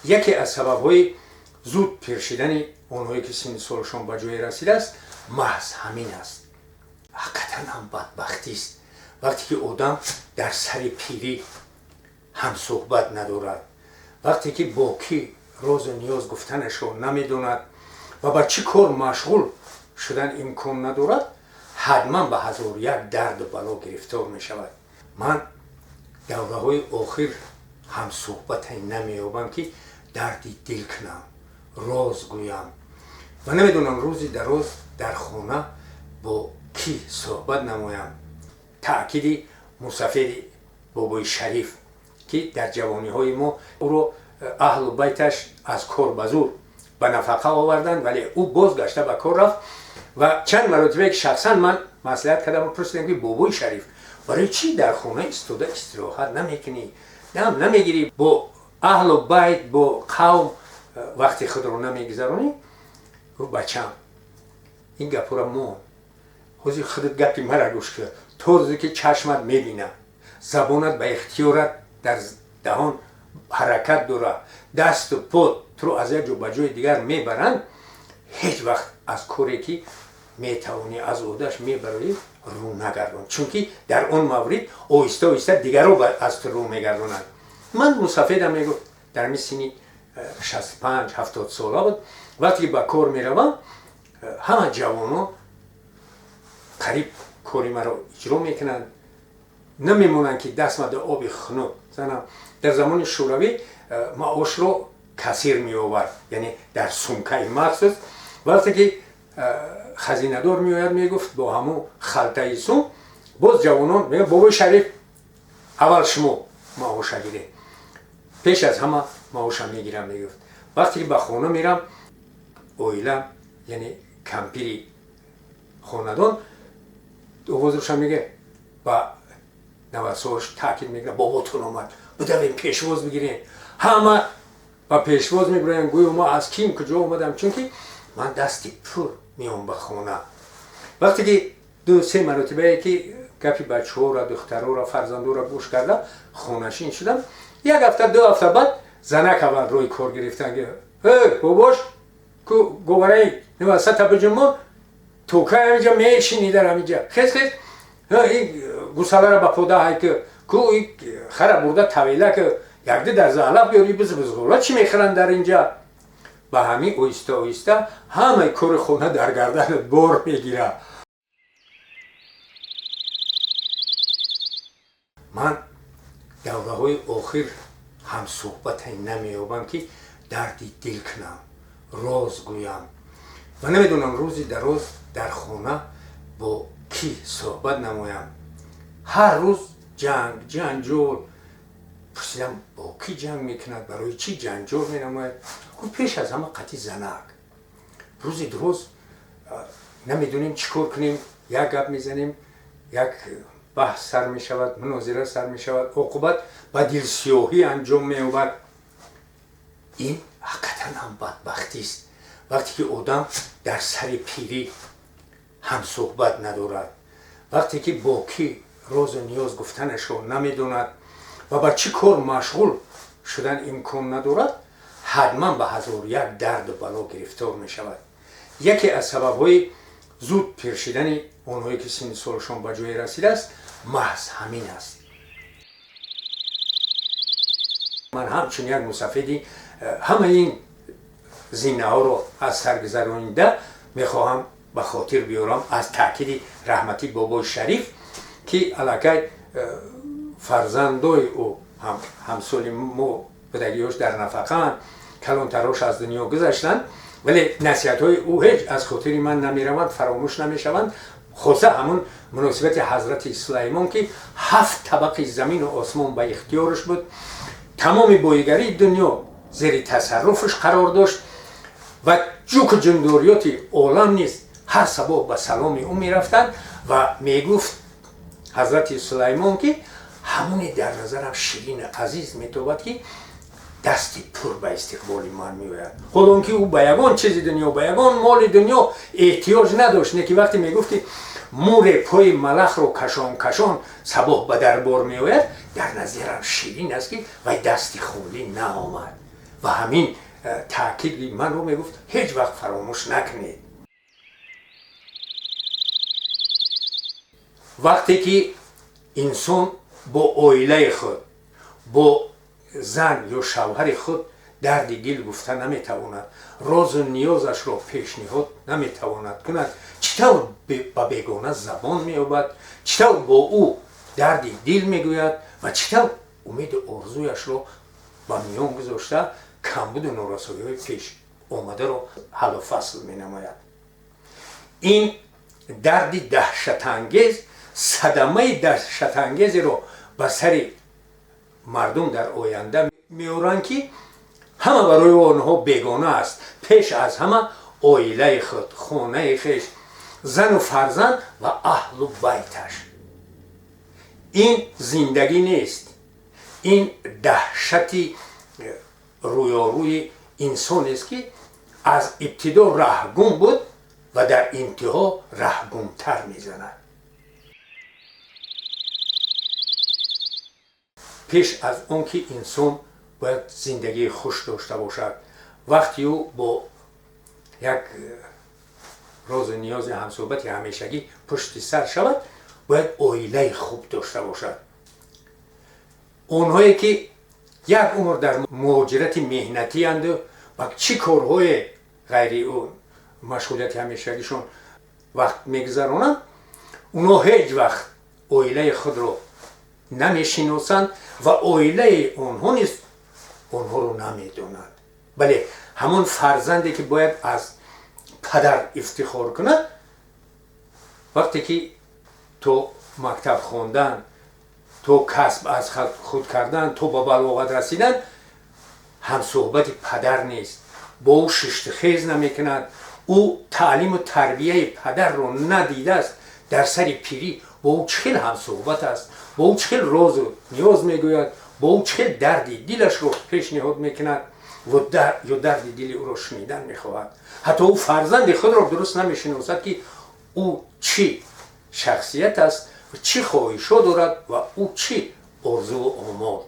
Яке аз сабабҳои зуд пир шидани онҳое ки синни солашон ба ҷое расидааст, маҳз ҳамин аст. Ҳақиқатан ҳам бадбахтист вақте ки одам дар сари пирӣ ҳамсӯҳбат надорад, вақте ки бо кӣ розу ниёз гуфтанашро намедонад ва ба чӣ кор машғул шудан имкон надорад, ҳатман ба ҳазору як дарду бало гирифтор мешавад. Ман давраҳои охир ҳамсӯҳбате намеёбам ки дарди дил кунам, роз гӯям ва намедонам рӯзи дароз дар хона бо кӣ суҳбат намоям. Таъкиди мусафири бобои Шариф ки дар ҷавониҳои мо ӯро аҳлу байташ аз кор ба зур ба нафақа оварданд, вале ӯ бозгашта ба кор рафт ва чанд маротибае ки шахсан ман маслиҳат кардам, пурсидам ки бобои Шариф, барои чӣ дар хона истода истироҳат намекунӣ, дам намегирӣ, бо аҳлу байт, бо қавм вақти худро намегузаронӣ? Гуфт: бачам, ин гапҳоро мо ҳозир худат гапи мара гӯш кун. То рӯзе ки чашмат мебина, забонат ба ихтиёрат дар даҳон ҳаракат дорад, дасту по туро аз як ҷо ба ҷои дигар мебаранд, ҳеҷ вақт аз коре ки метавонӣ аз ӯҳдаш мебароӣ рӯ нагардон, чунки дар он маврид оҳиста оҳиста дигарро аз ту рӯ мегардонанд. Ман мусафедам мегуфт, дар ҳамин синни 65-70 сола буд, вақте ки ба кор меравам, ҳама ҷавонон қариб кори маро иҷро мекунанд, намемонанд ки дастма дар оби хунук занам. Дар замони Шӯравӣ маошро кассир меовард, яъне дар сумкаи махсус. Вақте ки хазинадор меояд, мегуфт, бо ҳамун халтаи сум, боз ҷавонон мегӯянд: бобои Шариф, аввал шумо маоша гиред, пеш аз ҳама маоша мегирам. Мегуфт, вақте ки ба хона мерам, оила, яъне кампири хонадон овозроша мега, ба навасош таъкид мекунад: боботон омад, бидавем пешвоз бигирем. Ҳама ба пешвоз мебироянд, гӯё мо аз ким куҷо омадам, чунки ман дасти пур меом ба хона. Вақте ки ду се маротибае ки гапи бачаҳоро, духтарора, фарзандоро гӯш карда хонашин шудам, як ҳафта, 2 ҳафта баъд занак аввал рӯи кор гирифтан: э бобош ку, говараи навасата биҷумон, то кай ҳамиҷа мешинӣ? Дар ҳамиҷа хез, хез, ин гусалара ба пода ҳай ку, ин хара бурда тавела ку, якди дар заълаф биёри, биз бизғола чӣ мехӯранд дар инҷа? Ба ҳамин оҳиста оҳиста ҳамаи кори хона дар гарданат бор мегирад. Ман давраҳои охир ҳамсӯҳбате намеёбам ки дарди дил кунам, роз гӯям ва намедонам рӯзи дароз дар хона бо кӣ суҳбат намоям. Ҳар рӯз ҷанг, ҷанҷол. Пурсидам, бо кӣ ҷанг мекунад, барои чӣ ҷанҷол менамояд? Гуфт, пеш аз ҳама қатъи занак. Рӯзи дуроз намедонем чӣ кор кунем, як гап мезанем, як баҳс сар мешавад, мунозира сар мешавад, оқубат ба дилсиёҳӣ анҷом меёбад. Ин ҳақиқатан ҳам бадбахтист вақте ки одам дар сари пирӣ ҳамсӯҳбат надорад, вақте ки бо кӣ розу ниёз гуфтанашро намедонад ва ба чӣ кор машғул шудан имкон надорад, ҳатман ба ҳазору як дарду бало гирифтор мешавад. Яке аз сабабҳои зуд пир шидани онҳое ки синни солашон ба ҷое расидааст, маҳз ҳамин аст. Ман ҳамчун як мусафиди ҳамаи ин зинаҳоро аз саргузаронида мехоҳам ба хотир биёрам аз таъкиди раҳматӣ бобои Шариф, ки аллакай фарзандои ӯ ҳам ҳамсоли мо будагиҳош дар нафақаанд, калонтарош аз дунё гузаштанд, вале насиҳатҳои ӯ ҳеҷ аз хотири ман намераванд, фаромӯш намешаванд. Хоса ҳамун муносибати ҳазрати Сулаймон, ки 7 табақи замину осмон ба ихтиёраш буд, тамоми боигарии дунё зери тасарруфаш қарор дошт ва ҷуку ҷундориёти олам низ ҳар сабоҳ ба саломи ӯ мерафтанд. Ва мегуфт ҳазрати Сулаймон, ки ҳамоне дар назарам ширину азиз метобад, ки дасти пур ба истиқболи ман меояд. Ҳол он ки ӯ ба ягон чизи дунё, ба ягон моли дунё эҳтиёҷ надошт, не ки вақте мегуфт, ки муре пои малахро кашон кашон сабоҳ ба дарбор меояд, дар назарам ширин аст, ки вай дасти холӣ наомад. Ва ҳамин таъкиди манро мегуфт, ҳеҷ вақт фаромӯш накунед. Вақте ки инсон бо оилаи худ, бо зан ё шавҳари худ дарди дил гуфта наметавонад, розу ниёзашро пешниҳод наметавонад кунад, чӣ тавр ба бегона забон меёбад, чӣ тавр бо ӯ дарди дил мегӯяд ва чӣ тавр умеду орзуяшро ба миён гузошта камбуду норасоиҳои пеш омадаро ҳаллу фасл менамояд. Ин дарди даҳшатангез, садамаи даҳшатангезеро ба сари мардум дар оянда меоранд, ки ҳама барои онҳо бегона аст. Пеш аз ҳама оилаи худ, хонаи хеш, зану фарзанд ва аҳлу байташ. Ин зиндагӣ нест, ин даҳшати рӯёрӯи инсонест, ки аз ибтидо раҳгум буд ва дар интиҳо раҳгумтар мезанад. Пеш аз он ки инсон бояд зиндагии хуш дошта бошад, вақти ӯ бо як розу ниёзи ҳамсӯҳбати ҳамешагӣ пушти сар шавад, бояд оилаи хуб дошта бошад. Онҳое ки як умр дар муҳоҷирати меҳнатианду ва чӣ корҳое ғайри ӯ машғулияти ҳамешагишон вақт мегузаронанд, онҳо ҳеҷ вақт оилаи худро намешиносанд ва оилаи онҳо низ онҳоро намедонанд. Бале, ҳамон фарзанде ки бояд аз падар ифтихор кунад, вақте ки то мактаб хондан, то касб аз худ кардан, то ба балоғат расидан ҳамсӯҳбати падар нест, бо ӯ шиштухез намекунад, ӯ таълиму тарбияи падарро надидааст, дар сари пирӣ бо ӯ чӣ хел ҳамсӯҳбат аст, бо ӯ чӣ хел розу ниёз мегӯяд, бо ӯ чӣ хел дарди дилашро пешниҳод мекунад ё дарди дили ӯро шунидан мехоҳад. Ҳатто ӯ фарзанди худро дуруст намешиносад, ки ӯ чӣ шахсият аст, чӣ хоҳишҳо дорад ва ӯ чӣ орзуву омол.